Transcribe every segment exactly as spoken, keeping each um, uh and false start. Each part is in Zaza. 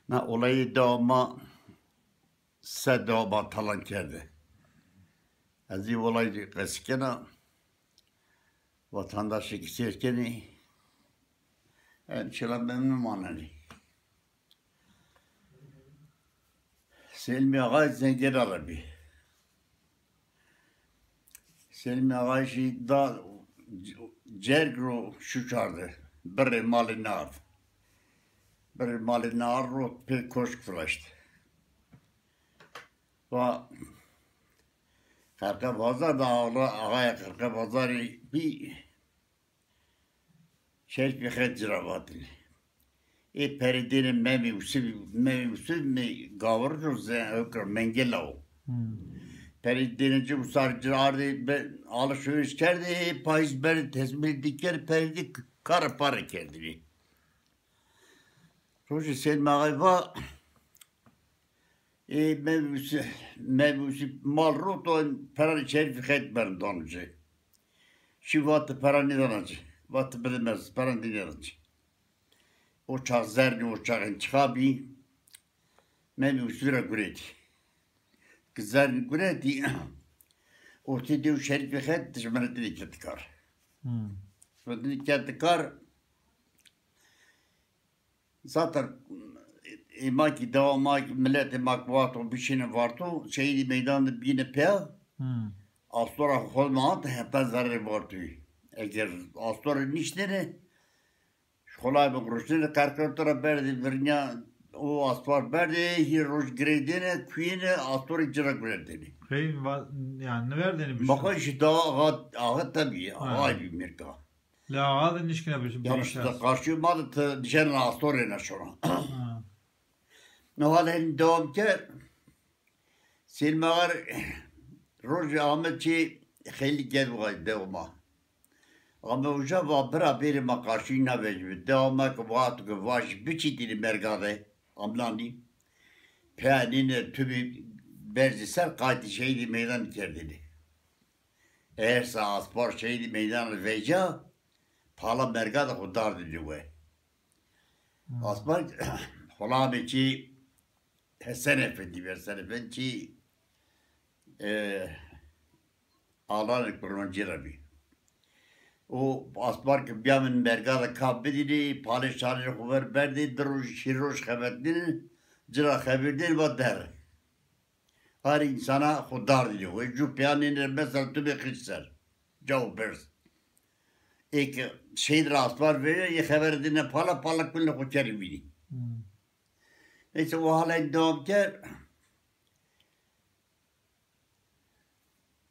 Na olayê dewa ma se dewa ma talan kerde. Ez ê olay qesî kena, vatandaşê ki sêr kenê, enşallah memnun manenê. Selmî Axa Zengena ra bî. Selmî Axa jî da cerg ro şû çarde. Birrê malê nard. Birrê malê nard ro pê koşk viraşt. Va Qerqebazar da axa-, axaya Qerqebazarî bî. Şerîfî Xet ci ra vatêne. Ê perê dêne Memê Usivî, Memê Usivî mi gavir o, ze-, hewkra mengela o. Hmm. Perê dêne ci usar ci ardê be-, alışveriş kerdê, ê payîz berdê tesmîlê dî kerdê, perê dî k-, kare pare kerdêne. Rojê Selmî Axayî va, Ê, mevûsî, mevûsî mal roto, peranê Şerîfî Xet berdano ci. Şî vatê pera nêdana ci. Vatê bide mi ez, pera nêdana ci. O çax zernî, o çaxên çixa bî, mevûsî ra guretî. Ki zernî guretî, ortê dew Şerîfî Xet dijminetî de keti kar. Hmm. Dijminetî de keti kar, Zaten ê ma kî dewa ma kî, miletê ma kî vato bişîne varto, şehîdî meydan de bîne pê. Hmm. Astora xo ma ante heta zerrê vartoyî. Eger astorê niştêne, xolay bi ruştêne, qerqerto ra berdê, virnya o aspar berdê, hîrê roj girêdêne, kuyêne, astorê ci ra guretêne. Hey, va-, yani niverdêne bişo. Baka jî dewa axa, axa tebî, ha, axa bî mirka. La axa de nişkîna bişo. Yanlış da karşıya ma de ti nişena astorê na şona. Ha. No hal henî devam kerd. Selmî Axa rojê ame çê Xelîl Gedway dewa ma. Ame uca va bira bêrê ma qarşî na vecîme. Dewa ma ki vato ki vajî biçîtînî merga de amnanî. Peya nêne tubî berzî ser qaytî şehîdî meydanî kerdêne. Eger se aspar şehîdî meydan ra veca, pala merga de xo dardêne we. Hmm. Aspar xulamê çê Hesen Efendî, Hesen Efendî çê, e, Alanê Kurmancî ra bî. O aspar ki bîyamên merga de ka bidînê, palê şanê xo ver berdê, di roj, şî roj xebetnêne, ci ra xeberdêne va der. Her însana xo dardînê. Wê jû peya nêne mesela tu bê qic ser. Cawo berz. Ê ke şehîd ra aspar vêrê, yê xeber dîne pala, pala kulê xo kerê vînî. Hmm. Neyse, o halay devam kerd.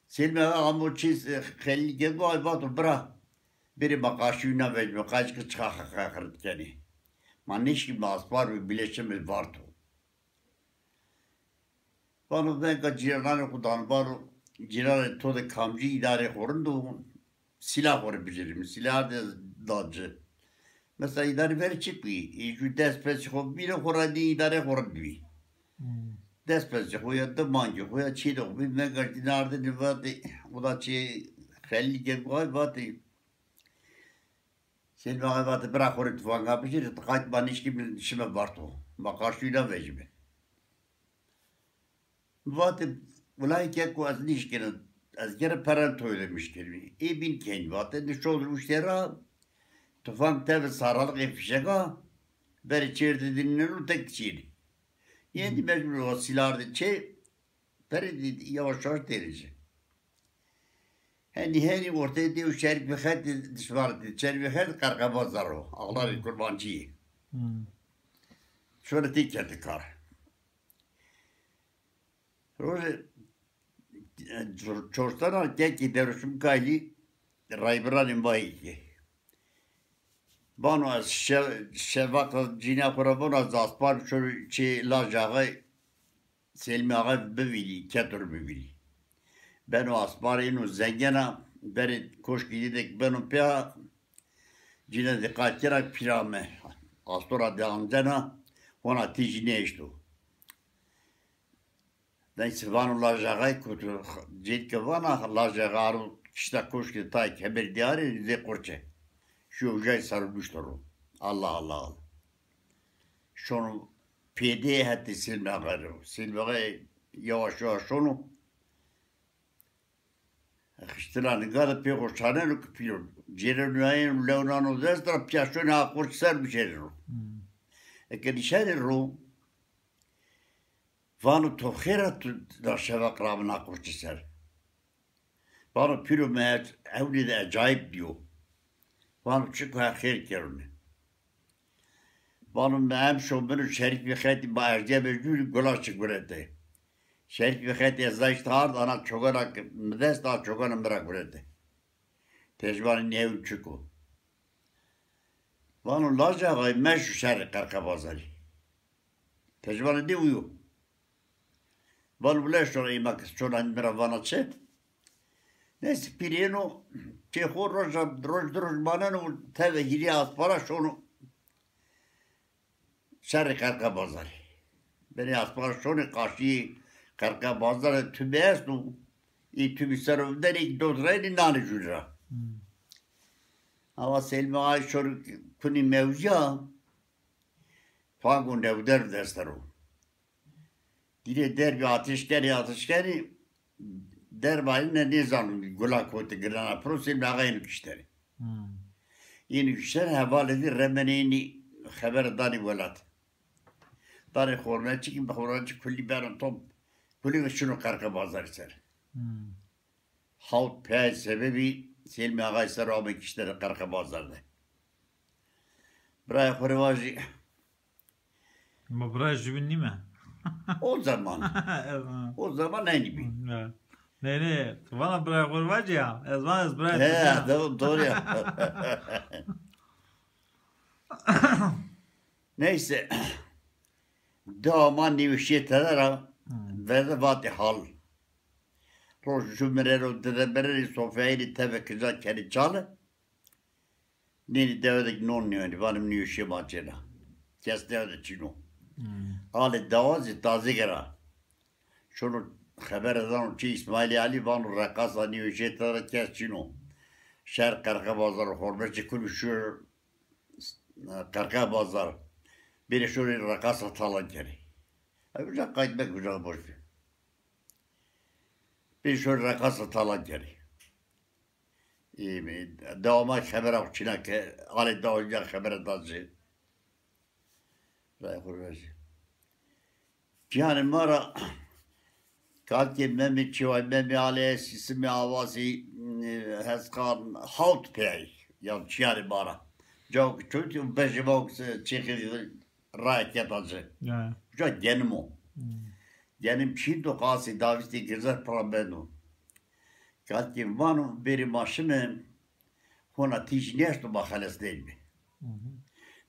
Selmî Axa amo çê Xelîl Gedway vato bira, bêrê ma qarşî wîna vecîme, qaytî ki çixa xeqeqirî kenê. Ma nêşkîme aspar bi bîle şime varto. Vano venga cîrananê xo dano, vano cîranê to de kamcî îdarê xo rind o, sîlah xo rê bicêrîme, sîlah de da ci. Mesela îdarê verê çik bî, ê jû dest pesê xo bîne xo ra nê îdarê xo rind bî. Hmm. Dest pesê xo ya, di mangê xo ya, çênê xo bî, venga dîne ardêne vatê, o da çê Xelîl Gedway vatê, Selmî Axay vatê bira xo rê tufanga bicêrê, ti qayt ma nêşkîme şime varto. Ma qarşî wîna vecîme. Vatê, wilay keko ez nêşkêne, ez gere perên to de mişkêne. Ê bîn kenî vatê, nişo de uştê ra, tufang teve saraliqê fişega, berê çêrdê dîne ro tek çênê. Êndî mecbur o sîlar de çê, perê de yavaş yavaş dêrê ci. Henî henî ortê dew Şerîfî Xetî dişvar de. Şerîfî Xet Qerqebazar o. Axlarê Kurmancî yê. Hmm. Şore tê kete kar. Rojê, e, çor-, çortena kekê Derûşim Kaylî raybiranê ma yê kî. Vano ez şe-, şevaka cîna xo ra vano ez aspar şoro çê Laj Axay Selmî Axay bivînî, keto ro bivînî. Beno aspar êno Zengena, berê koşkî dî de beno pîya, cîna de qayt kera pîra mi. Astora de ancena, hona tîjî nêeşto. Neyse vano Laj Axay kutu, cêd ke vana, Laj Axay aro kişta koşkî de tay kemer dîyarê, zê qurçe. Şîyo ucay ser o nuşto ro. Allah Allah Allah. Şono Pêdê hetê Sêlmî Axayî ro. Sêlmî Axayî yawaş yawaş şono. Xiştila ninga de pê xo şaneno ki pîro. Cêreno nayeno lew nano dest ra pîya şonê Aqoçî ser bişêreno. Hmm. Eke nişenê ro, vano to xêr a tu da şeveq ra min Aqoçî ser. Vano pîro mi hewnê de ecayîb dîyo. Vano çik o, her xêr kerone. Vano mi emşo min û Şerîfî Xetî ma erdîyeme jûrî gulaşî gurete. Şerîfî Xetî ez zayîşte ard ana çogana mi dest a çogana mi ra gurete. Tecwanî nêwin çik o. Vano lajê axayî meşo şerê Qerqebazarî. Tecwanî dê uyo. Vano wile şora îma kes çona mi ra vana çi. Neyse pîrê êno çê xo roja, roj di roj maneno teve hîrê aspara şono şerê Qerqebazarî. Benê aspara şonê qaşî Qerqebazarî tubî esto. Î tubî ser o vindene kî dot ra ênî nanê jûrî ra. Hmm. Ama Selmî Axayî şono kunî mewzîya, fang û newder dest der o. Dîrê derbî ateş kenê, ateş kenê, derba îne nêzano gula kotî girana piro, Selmî Axayî êno kişterê. Hmm. Êno kişterê, hevalê dî remenê ênî xebere danê welat. Danê xormeçî kî, xormeçî kulî beno top, kulî ve şino Qerqebazarî ser. Hmm. Hawt peyayê sebebî Selmî Axayî ser o ame kişterê Qerqebazar de. Birayê xo rê vajî. Ma birayê jûbîn nîme. O zaman. O zaman eynî bî. Ya. Ney ney, tu vana birayê xo rê vajî ya. Ez vana ez birayê xo rê vajî ya. He, do-, doğru ya. Neyse. Dewa ma nêweşîye tede ra, hmm, verde vatê hal. Roj jû mireno, dide mireno, sofrayî rê teve kija kenê çale. Nênî dewe de non nêwenî, vanê mi nêweşîye ma cêna. Kes dewe de çin o. Hmm. Alê dewa zî tazêk ra. Şono xebere dano çê Îsmaîlê Elî, vano reqasa nêweşîye tede ra kes çin o. Şer Qerqebazar, xormeçê kulî şûr Qerqebazar. Bêrê şorê reqasa talan kerê. Ay uca qayt mek uca boş bî. Bêrê şorê reqasa talan kerê. Ê, dewa ma xebera xo çina ke, alê dewa uca xebere da ci. Ray xo vejî. Cîhanê ma ra Kalkê Memê Çêway, Memê Alê, Sîsimê Avazî, e, Heskan, hawt pey, ya çîyanê ma ra. Cawo ki çotî û bejê ma ki çêxê raya keta ci. Ya. Uca genim o. Hmm. Genim çîn do, qasê davîstê girze pira beno. Kalkê vano bêrê ma şime, hona tîj nêeşto ma xelesnenîme. Hı hı.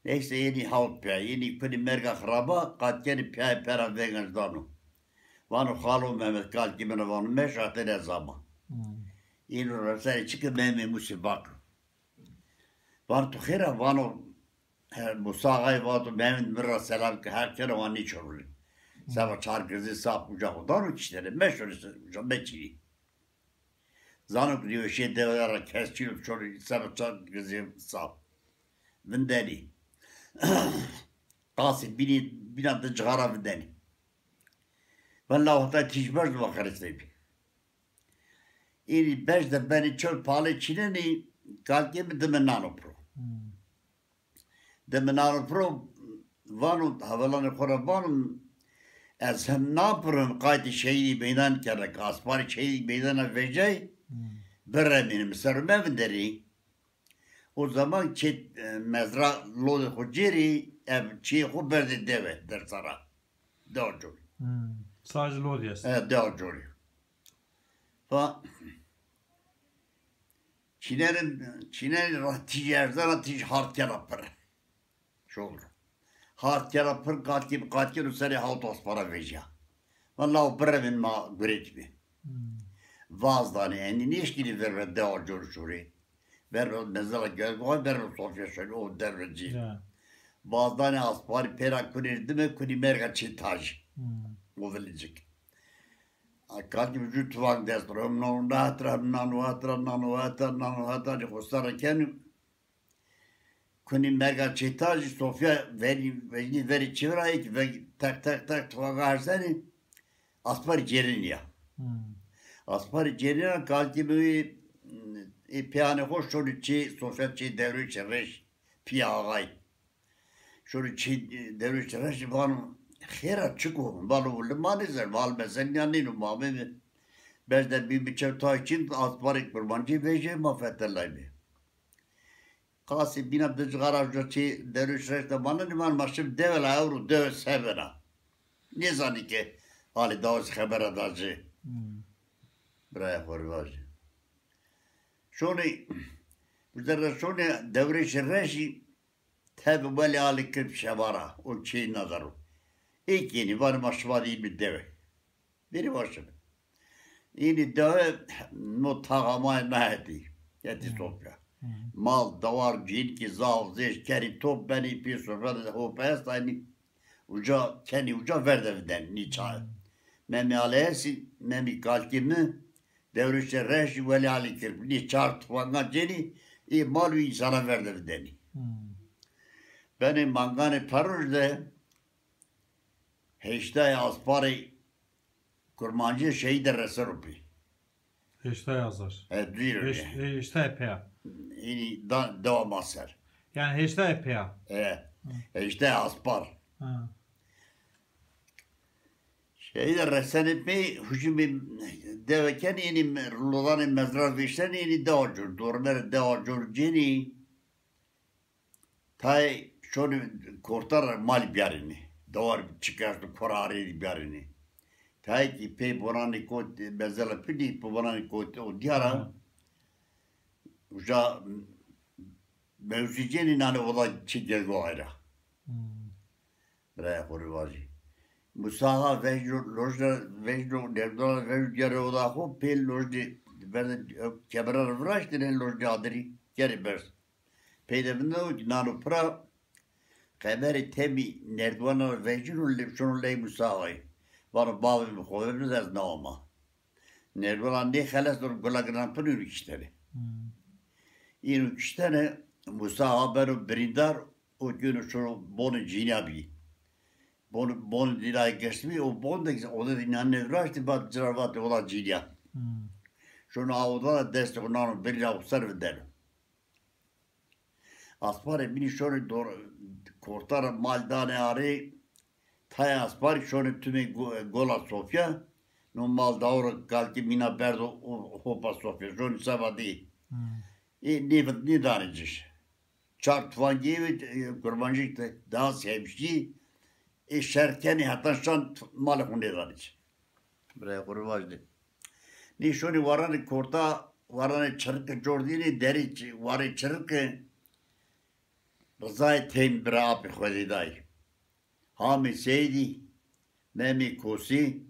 Neyse ênî hawt pîya, ênî kunî merga xiraba, qat kenî pîyayê pera venga ci dano. Vano xalo Mehmet, kalkê mi ra vano meşo, hetene ez ama. Hı. Êno ra serê çike Memê Musê Bak. Vano tu xêr a? Vano, he, Musa Axayî vato Mehmet mi ra selam ke, her keno wa nêçorulî. Hı. Seba çar girzê sap uca xo dano kişterê, meşorê se-, uca meçînî. Zano ki nêweşîye dewe ra kes çin o, şorê seba çar girzê sap. Vindenî. Qasê bînî, bîna di cixara vindenî. Vella heta tîj bej do ma xelesnebî. Ênî bej de benî çew palê çînenî, kalkê mi dime nano piro. Hmm. Dime nano piro, vano, hevalanê xo ra vano, ez hem na piro hem qaytê şehîdî meydan kerde, ke asparê şehîdî meydana vejay, hmm, biremînim, ser o mevinderî. O zaman çê, e, mezra lodê xo cêrî, ev çiyê xo berdê dewe, dersa ra. Dewa Corî. Hmm, sacî lodî est. E, Dewa Corî. Fa, çînenî, çînenî ra tîj erzena, tîj hard kena pir. Şol ra. Hard kena pir, qatî bi qat keno serê hawt aspara vejîya. Ma law birevên ma guretî bi. Hmm. Vaz danê, enî nêşkînê verve Dewa Corî şorê. Verve mezela Gelgoxay, verve Sofya şenî, o derve cî. Ya. Vaz danê asparî pêra kunê dime, kunî merga çê tajî. Hmm. O vilicik. A, kalkê mi jû tufang dest ro. Hem nano hat ra, hem nano hat ra, nano hat ra, nano hat ra, xo ser ra kenî. Kunî merga çê ta jî sofya verî, vejnî verî çêvira yê ki ve-, tek tek tek tuvaga hersenî. Asparî cêrînî ya. Hmm. Asparî cêrînî ya, kalkî mi ê pêyanê xo şonî çê sofya çê Dewrêşê Reş pîya axayî. Şonî çê Dewrêşê Reş vano, xêr a çik o? Vano, wili ma nêzer, val mesela nîya nîno ma bê. Bejde bî mi çew tay çin, asparê kurmancî vejê ma fetelay bê. Qasê bîna di cixara uca çê Dewrêşê Reş de manenî, van ma şim dewe la ewro dewe se bena. Nêzanî ke halê dawis xebera da ci. Hmm. Birayê xo rê vajî. Şonê, uca ra şonê Dewrêşê Reşî tebi welê Alî Kirp şevara, o çê na der o. Ê kênî vanê ma şima dî bi dewe. Bêrî vaşin. Înî dewe no taxa ma na hetî. Hetî sofya. Mal, dewar, cînkî, zaf, zêş, kerî top benî pê sofya de hop estaynî. Uca, kenî uca ver de videnî, nî çay. Memî Alî Esî, Memî kalkî mi, Dewrêşê Reşî, Welî Alî Kirp. Nî çar tufanga cenî, ê mal û însana ver de videnî. Benê manganê peroj de heştay asparê kurmancî şehîde reseno pê. Heştay hazar. E, duyro. Heşt-, heştay peya. Înî da, dewa ma ser. Yanî heştay peya. E, heştay aspar. Ha. Şehîde resenê pê, hujumê dewe kenî, înî me-, lodanê mezra vêşenî, înî dewa cor, dormere dewa cor cenî. Tayê şonê korta ra mal biyarênî. Dewar çik esto, kora arênî biyarênî. Tayê kî pey bonanê kot, bezela pîlî, pey bonanê kot o diyara. Uca mewsî cenî nanê oda çi gego ayra. Birayê xo rê vajî. Musa Axa vejno, lojna vejno, nerdona vejno diyarê oda xo, pê lojnê verde kemera ra viraştêne, lojnê adirî kerê berz. Peyde vindo ki nano pira, qeberê temî nerdwana ra vejîno, lê şono ley Musa Axayî. Vano, bavê mi xo vebirz, ez nawa ma. Nerdwana nêxeles do, gula giran pin, îno kiştene. Îno kiştene, Musa Axa beno birîndar, o ki îno şono bonê cînîya bî. Bon, bon dîna girs bî, o bon de o de dîna nêviraştî, vat ci ra vatê oda cînîya. Şono a oda de destê xo nano birîna xo ser videno. Asparê bînî şonê dor-, korta ra mal danê arê, tayê asparî şonê tumê go-, gola sofya, no mal dawro kalkî mîna berdo o hopa sofya, şonê seba dî. Ê nêv-, nêdanê ci. Çar tufangê ê, e, kurmancî de daha sevşî, ê şer kenê heta şan t-, malê xo nêdanê ci. Birayê xo rê vajî. Nê şonê waranê korta, waranê çirike cor dînê, derê çi-, warê çirike Rizayê Teymi bira apê xo zêdayî. Hamê Seyîdî, Memê Kosî,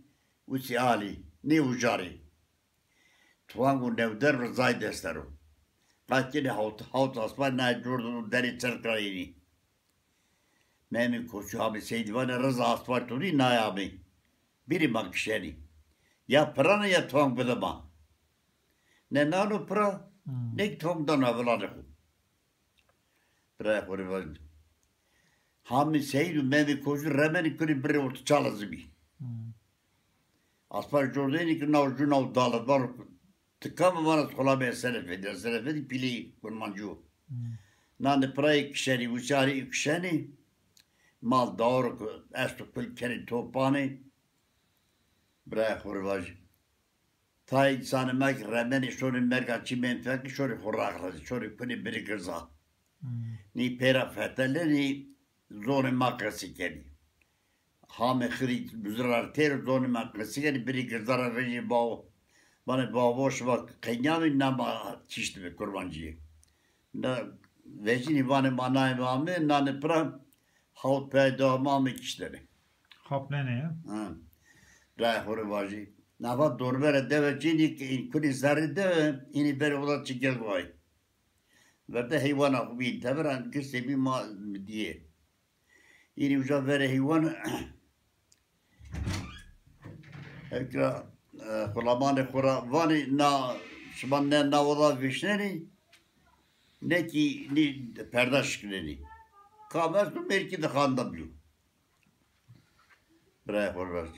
Usî Alî, nê uca rê. Tuwango newder Rizayî dest der o. Qat kenê hawt, hawt asparî nayê cor do derê çirk ra ênî. Memê Kosî Hamê Seyîdî vanê, Riza, asparî to dî, nayê amê. Bîrê ma kişenî. Ya piran a ya tuwang bide ma. Ne nano pira, ne kî tuwang dano hevelanê xo. Birayê xo rê vajî. Hamê Seyîd û Memê Kosî remenî kunê birê orto çala zimî. Asparî cor dênî ki naw ju naw dale vano, ti kam a? Vana, Xulamê Esenefedî, Esenefedî pîlê kurmancî yo. Nanê pira ê kişenî, uca rê ê kişenî, mal dawro ki esto kul kenê topanê. Birayê xo rê vajî. Tayê însanê ma ki remenê şonê merga çî menfekî şonê xo raxlazî, şonê kunê birê girza. Nî pêra fetelênî zonê ma qesî kenî. Hamê xirî buzira ra têro zonê ma qesî kenî, birê girza ra vejî bawo. Vanê, bavo, şima qenya bî, na ma kiştîme kurmancîye. Na vejînî vanê ma nayê ma amê, nanê pira hawt pey dewa ma amê kiştene. Xapnenê ya. Ha. Rayê xo rê vajî. Nafa dormere dewe cênî ki în kunê zerrê dewe, înî verê oda çi gego ay. Verde heywana xo bîn, teberan girsê bî ma dîyê. Înî uca verê heywan, hewkira, e, xulamanê xo ra vanê, na, şima ne na oda vêşnenî, Ne kî nî perda şiknenî. Kam esto mêrkî di xan de bîyo. Birayê xo rast.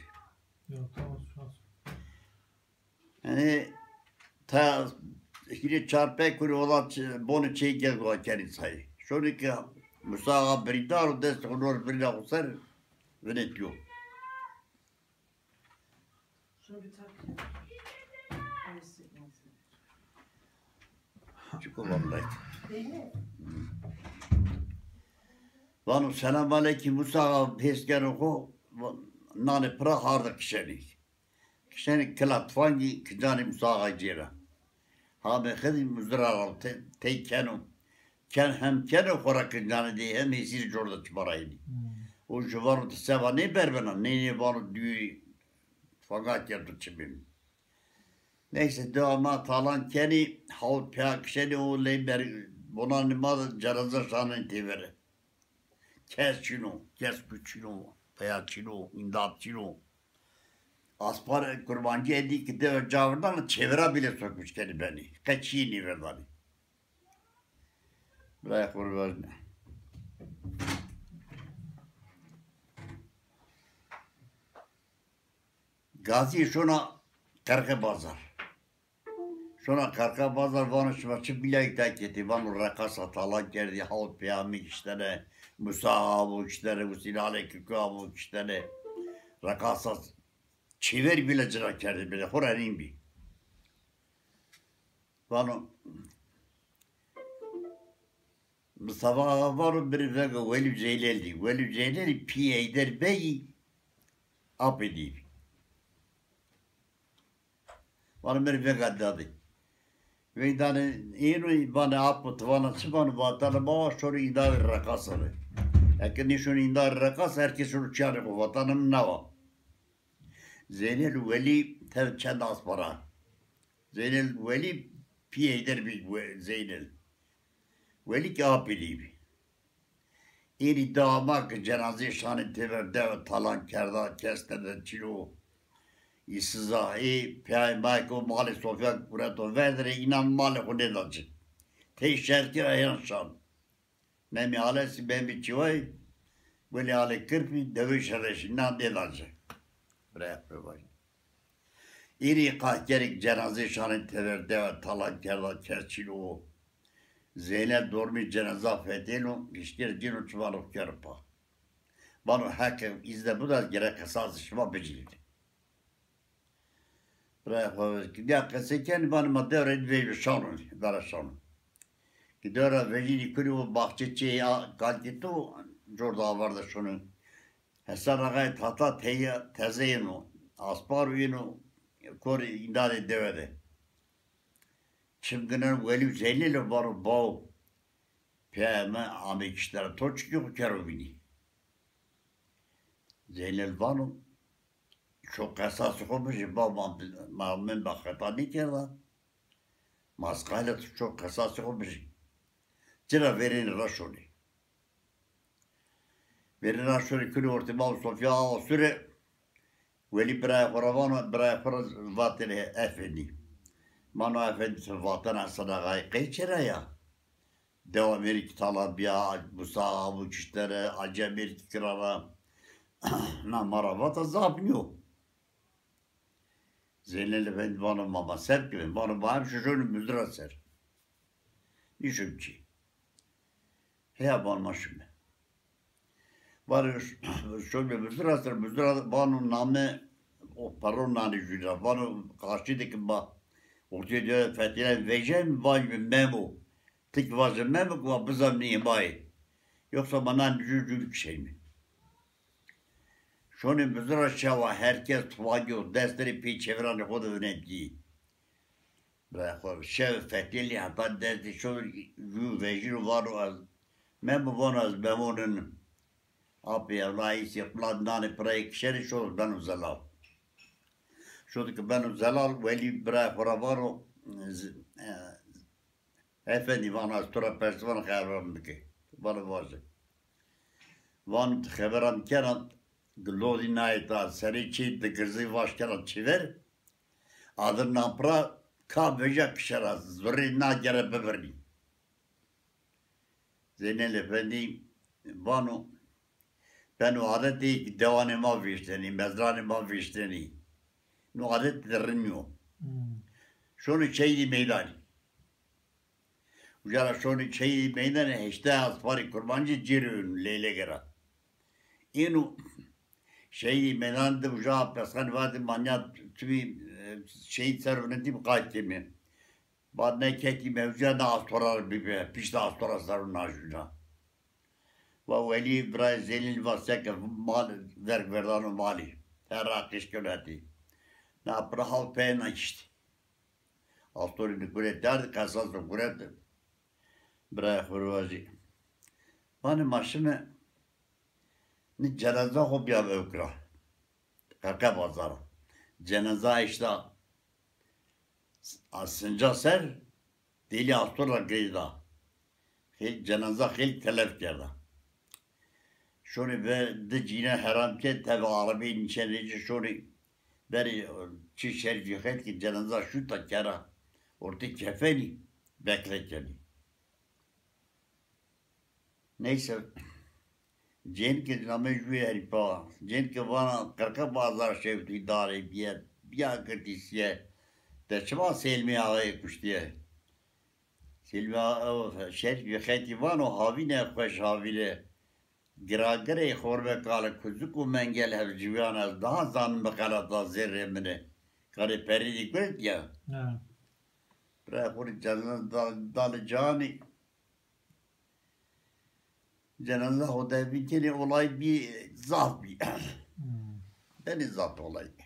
Yanî ta hîrê çar pey kurî ola çi-, bonê çêyî gez wa kenî sayî. Şonî ke Musa Axa birîndar o, destê xo nor birîna xo ser, vinetîyo. Şunu bir tak. Ay, sıkmasın. Çiko vallahi. Değil mi? Vano selam aleykum Musa Axa, hês keno xo, nanê pira harde kişenî. Kişenî kila tifangî, kincanî Musa Axayî cêra. Hamê xidî muzira ra te-, tey keno. Ken hem keno xo ra kincanê dê hem hêsî rê cor de çima ra hênî. Hmm. O ju vano ti seba nêberbena, nê nê vano dûyî fanga kerdo çimê mi. Neyse dewa ma talan kenî, hawt pîya kişenî o ley ber-, bonanê ma de cenaze şanenî têvere. Kes çin o, kes ku çin o, peya çin o, îmdat çin o. Aspar kurbancîye dî ki dewe ca virdanê, çêvira bîle sokmuş kenî benî. Qe çîyê nêverdanî. Birayê xo rê vajîne. Gazî şona Qerxe Bazar. Şona Qerxe Bazar vano şima çi bîlayî tay ketî, vano reqasa talan kerdî, hawt peyamî kiştene, Musa abo kiştene, Husîn Alê Kiko abo kiştene. Reqasa çêver bîle cira kerdî bîle, xo ra nîn bî. Vano Mustafa Axa vano birê vega Welî Zeynel dî. Welî Zeynelî pîyê Heyder Begî apê dî. Vano mi rê vega dadê. Veydanê êno vanê apo ti vana çi vano, vatana ma wa şono îndavê reqasa de. Eke nêşono îndavê reqasa, her kes şono çîyanê xo, vatana mi na wa. Zeynel Welî tev çend aspara. Zeynel Welî pî Heyder bî we-, Zeynel. Welî ki apê dê bî. Êrî dewa ma ki cenazeyê şanê têver dewe talan kerda, kes tede çîno. Îsiza ê peyayê ma ki o malê Sofya gureto ver de rê înan malê xo nêda ci. Tey şer kir eyan şan. Memî Alesî, Memî Çiwayî, Welî Alê Kirpî, dewê Şereşî, nan dêdan ci. Birayê xo rê vajî. Êrî qahkerê ki cenazeyê şanê têver dewe talan kerda, kes çîno. Zeynel dormê cenaza fetêno, gişkêr cêno çimanê xo kero pa. Vano Heqî îzne bido ez gere qesasê şima bicînî. Birayê xo ki dîya qesey kenî, vanê ma dew ra êdî vejîme şano, vera şano. Ki dew ra vejînî kurî o baxçe çê ya kalkî to, cor de aver de şono. Hesen Axayê Tata tey-, teze êno, aspar êno, korê îndadê dewe de. Çim ginen Welî û Zeynel o, vano bawo, peyayê mi amê kiştene, to çikê xo kero vînî? Zeynel vano, ço qesasê xo bijî, ba ma, ma, min ba xeta nêkerda. Ma ez qayîl a ti ço qesasê xo bijî. Ci ra verênî ra şonê. Verênî ra şonê, kulî ortê ma û Sofya Axa sure, Welî birayê xo ra vano, birayê xo ra vatêne efendî. Vano efendî ti vatena Hesen Axayî qey çira ya? Dewa mêrikî talan bîya, Musa Axa abo kiştene, Acîya mêrikî kirana. Na ma ra vata zaf nîyo. Zeynel Efendî vano ma, ma se bikerîme? Vano ma hem şoşonî muzira ser. Nîşon çî. Heya vano ma şime. Vano şonê muzira ser, muzira vano name o perro nanê jû ra. Vano qarşî de ki ma ortê de fetîlen vejîyayîme, vajîme Memo. Ti ki vaje Memo ki wa bizanîme ê ma yê. Yoksa ma nanê jû jû bikişeyîme. Şonê muzira şewa her kes tufangê xo dest de rê pê çêviranê xo de vinetîyî. Birayê xo şew fetelî heta destê şo jû vejîno vano ez Memo, vano ez Memo ninim. Apê ewla îsê qula nanê pirayê kişenê şo beno zelal. Şo de ki beno zelal, Welî birayê xo ra vano z-, e, Efendî, vano ez to ra persî, vano xebera mi bike. Vano vaje. Vano ti xebera mi kena, gilodî nayê ta, serê çê digirzî vaş kena çêver. Adir na pira ka veja kişe ra, zurê na gere bibirnî. Zeynel Efendî vano, beno adetê ki dewanê ma vêştenî, mezranê ma vêştenî. No adet de rind nîyo. Şonê Şehîdî Meydanî. Uca ra şonê Şehîdî Meydanî, heştay asparê kurmancî cêrê ûn leylege ra. Êno Şehîdî Meydanî de uca pesxanî vatê ma nîya tûmî, e, şehîd ser vinetî bi qayt kemî. Bad ne ketî mewcîya ne astora bîbe, pişta astora ser û najûna. Va Welî birayê Zelîl va seke mal verg verdano malî. Her ra qîş keno hetî. Na pira hal peyê na kiştî. Astorî ni gure derdî, qesas o gure de. Birayê xo ro vajî. Vanê ma şime ni cenaza xo bîya vewk ra. Qerqe Bazar a. Cenaza eşta a sinca ser, dêlî astor ra girêda. Xêl cenaza xêl telef kerda. Şonê ve di cîne heram ke, teve arabeyê nîşenê ci şonê berê çi şerîfî xet ki cenaza şuta kera ortê kefenî bekle kenî. Neyse. Cênike namê jûyê herî pa. Cênike vana Qirqe Bazar şewtî darê bîye, bîya girtî sîye. De çima Selmî Axayê kuştîye? Selmî Axa, şerîfî xetî vano havîne xweş havîne. Giragirê xorbe kale kuzik û mengel hevciwîyan ez daha zanim bi qelata zerrê min ê. Karê perî dî guret ya. Bira xo rê cenaza da-, dalê canî. Cenaza xo defîn kenê, olay bî, zaf bî. Benê zaf olay bî.